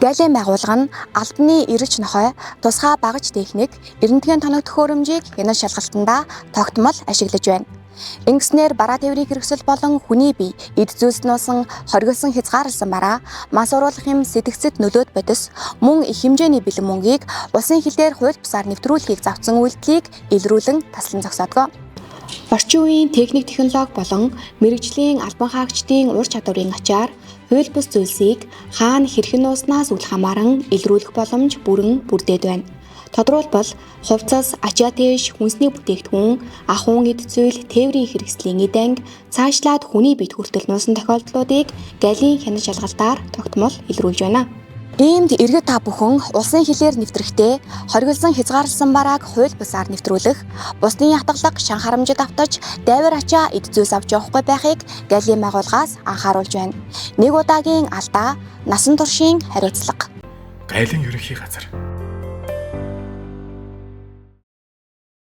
Галийн байгууллага нь албаны эрэлж нохой, тусгай багаж техник, эрентгийн тоног төхөөрөмжийг хянал шалгалтандаа тогтмол ашиглаж байна. Ингэснээр бараа тээврийн хэрэгсэл болон хүний бие, эд зүйлс нуусан, хоригдсон хязгаарласан бараа, мас уруулах юм сэтгцэд нөлөөт бодис, мөн их хэмжээний бэлэн мөнгийг улсын хил дээр хууль бусаар нэвтрүүлэхийг завцсан үйлдэлийг илрүүлэн таслан зогсоодгоо. Орчин үеийн техник технологи болон мэргэжлийн албан хаагчдын ур чадварын ачаар хууль бус зүйлсийг хаана хэрхэн нууснаас үл хамааран илрүүлэх боломж бүрэн бүрдээд байна. Тодорхойлбол хувцас, ачаа тээш, хүнсний бүтээгдэхүүн, ахуйн эд зүйл, тээврийн хэрэгслийн эд анги, цаашлаад хүний биед хүртэл нуусан тохиолдлуудыг галийн хянан шалгалтаар тогтмол илрүүлж байна. Иймд иргэд та бүхэн улсын хилээр нэвтрэхдээ хоригдсон хязгаарласан барааг хууль бусаар нэвтрүүлэх, бусдын ятгалаг шан харамжид автаж, дайвар ачаа эд зүйлс авч явахгүй байхыг галийн байгууллагаас анхааруулж байна. Нэг удаагийн алдаа, насан туршийн хариуцлага. Гайлын ерөнхий газар.